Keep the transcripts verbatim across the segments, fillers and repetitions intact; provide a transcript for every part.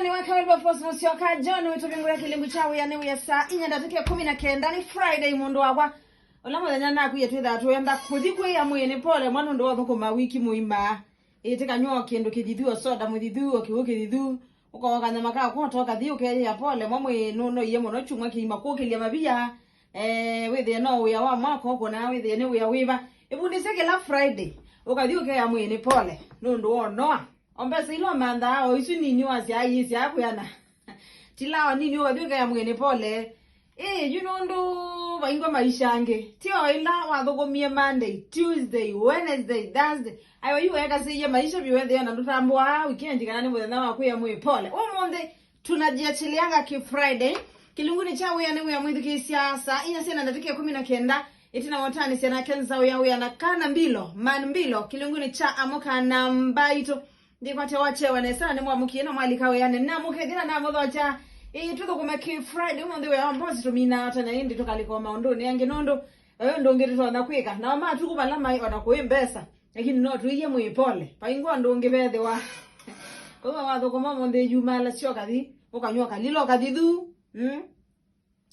Nĩ wa Kawelwa Force Mũsyoka John wĩtũvingũra kĩlungu kya wĩa nĩ wĩa saa inya ndatĩka ĩkũmi na kenda. Nĩ Friday mũndũ wakwa. Ũla mũthenya nakwie twĩthaa tũenda kũthi kwĩa mwĩĩ nĩ pole mwa nũndũ wa ũthũkũma wiki mũima. Ĩtĩkanywa o kĩndũ kĩthithu, o soda mũthithu, o kĩw'ũ kĩthithu. Ũkaoa kanyama kaku ũtoka thi ũkeyĩa pole mwa mwĩĩ nũnoie mũno kyumwa kĩima kũkĩlya mavia. Eh, wĩthĩe no wĩa wa mwaka ũkũna, wĩthĩe nĩ wĩa wĩva. Ĩvundĩsye kĩla Friday ũkathi ũkea mwĩĩ nĩ pole nũndũ wa ũnoa. O mbesa ila ũmanthaa o isu nini wasyaa iisyaa kwĩana. Tila o nini ũkathi ũkea mwĩĩ nĩ pole. Ĩ, yu nũndũ vaingwa maisha angĩ. Ti o ĩla wathũkũmie Monday, Tuesday, Wednesday, Thursday. Ayo yu wekasĩie maisha vyũ wethĩa na ndũtambũaa weekend kana nĩ mũthenya wa kwĩa mwĩĩ pole. Ũmũnthĩ tunajiachilianga ki Friday. Kĩlungunĩ kya wĩa nĩ wĩa mwĩthukĩĩsya saa inya syana ndatĩka ĩkũmi na kenda. Ĩtina wa ũtaanĩsya nake Nzaũ ya Wĩa na Kana Mbilo, Man Mbilo, kĩlungunĩ kya Amũka na Mbaitũ. Ndikwatya wachewa nesa na nĩmwamũkie na mwalika wĩanĩ. Namũkethya na namũthokya. Ĩĩ, tũthũkũme ki Friday, ũmũnthĩ wĩa wa mbosi tũminaa tene, ĩndĩ tũkalika o maũndũnĩ angĩ nũndũ, eh, ũndũ ũngĩ tũtonya kwĩka. Nao matukũ vala maĩ ona kũĩ mbesa, lakini no tũiye mwĩĩ pole. Vaingwa ũndũ ũngĩ vethĩwa. Kwa hiyo wathũkũma ũmũnthĩ yumala syo kathi, ũkanywa kalilo kathithu. Mm?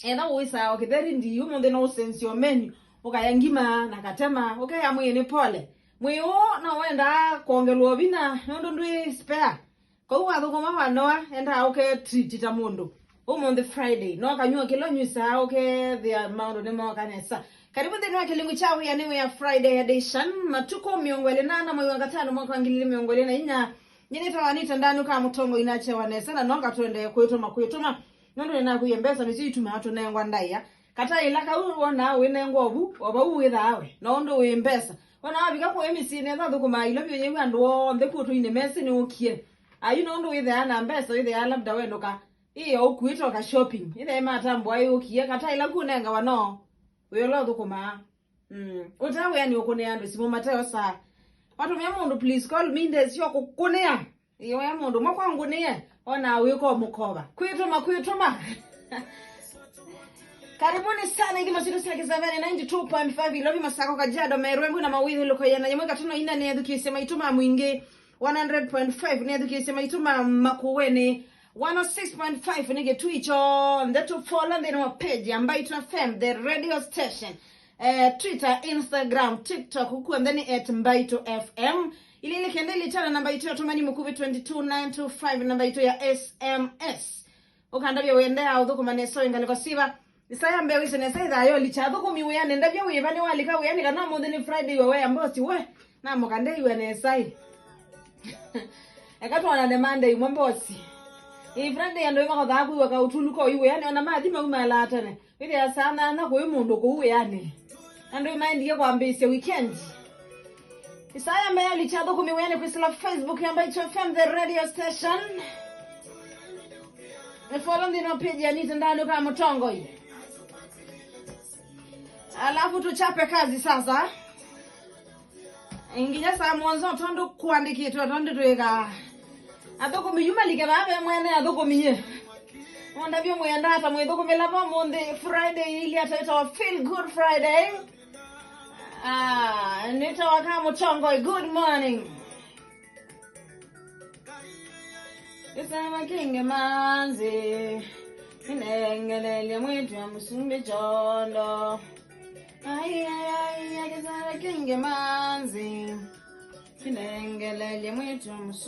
Etha ũĩsaa o kĩtheri ndi, ũmũnthĩ no ũsensye o menu, ũkaya ngima na katema, ũkea mwĩĩ nĩ pole. Mwĩĩ ũũ no wendaa kwongelwa vinya nũndũ ndwĩ spare. Kwoou wathũkũma wanoa, endaa ũke treat ta mũndũ. Ũmũnthĩ Friday, no kanyua kĩla ũnywisaa ũkethĩa maũndũ nĩmooka nesa. Karibu nthĩnĩ wa kĩlungu kya wĩa nĩ wĩa Friday edition, matukũ mĩongo ĩlĩ na ana mwei wa katano mwaka wa ngili ili mĩongo ĩlĩ na inya. Nyie nĩtawa Anita Ndanu ka Mũtongoi nachewa nesa na nonga tũendee kwĩtũma kwĩtũma. Nũndũ nĩnakwĩie mbesa nĩsyo itumaa tũnengwa ndaĩa. Kata ĩla kau wonaa wĩnengwa ovu, o vau wĩthaa we, na ũndũ wĩ mbesa. Wona wavika kũĩ mĩsyĩnĩ ethwa thũkũmaa ilo vyũ yĩw'a andũ onthe kw'o tũinĩ mesĩ nĩũkie. Ayu nũndũ wĩthĩaa na mbesa wĩthĩaa labda wenũka. Ĩĩ o ũkuĩte ũka shopping. Ĩthĩa matambũa ĩũkie, kata ĩla kunengawa no wĩ ũla ũthũkũmaa. Mm. Ũtaa wĩanĩ ũkũnĩa andũ simũ mateosaa. Watũmĩa mũndũ please call me ndesio kũkũnĩa. Ĩĩ, wĩa mũndũ mwe kwa ngũnĩe, ona wĩko mũkova. Kwĩtũma, kwĩtũma. Karibuni sana ithimo situ sya Kisaveni ninety two point five Ilovi, Masako, Kajiado, Meru, Embu na Mawithi, Lukoya na yamwe katuno ina nethukisye maitũ ma mwingĩ. One hundred point five nethukisye maitũ ma Makueni. One oh six point five nĩ Kĩtui kyonthe. Tũfollow nthĩnĩ wa page ya Mbaitũ F M, the radio station. Eh, Twitter, Instagram, TikTok, kuonthe nĩ at Mbaitũ F M. Ilili kenda ilitana namba itũ ya ũtũmani mũkuvĩ twenty two nine two five, namba itũ ya S M S. Ũkandavya wĩendeea ũthũkũma nesa ĩngalĩko siva. Isaya mbee wĩsĩ nesa ĩthaa yoli kyathũkũmi wĩanĩ. Ndavya wĩva nĩwalika wĩanĩ kana ũmũnthĩ nĩ Friday we wea mbosi we. Namũka ndeiwe nesa ĩ. Eka twonane Monday imwe mbosi. Ĩ Friday andũ ĩmakothaa kwĩw'a kaũtulu ko iwĩanĩ ona mathi maumalaa tene. Wĩthĩa saa nyanya kũĩ mũndũ kũu wĩanĩ. Andũ ĩmaendie kwambĩĩsya weekend. Isaya mbee yoli kyathũkũmi wĩanĩ kwĩsĩla Facebook ya Mbaitũ F M the radio station. Nĩ follow nthĩnĩ wa page ya Nita Ndanu ka Mũtongoi. Alafu tuchape kazi sasa. Nginya saa mũonza tondũ kũandĩkĩtwe tondũ twĩkaa. Athũkũmi yu malike vaa ve mwene athũkũmi ye. Mwenda vyo mwenda ata mwĩthũkũmĩla vo mũnthĩ Friday ili ataĩtawa Feel Good Friday. Ah, nĩtawa ka Mũtongoi, good morning. Kĩsema kĩngĩ manzi, kĩnengelelye mwĩĩtu wa mũsumbĩ kyondo. Ai, ai, ai, ai, kĩsema kĩngĩ manzi, kĩnengelelye mwĩĩtu wa mũsumbĩ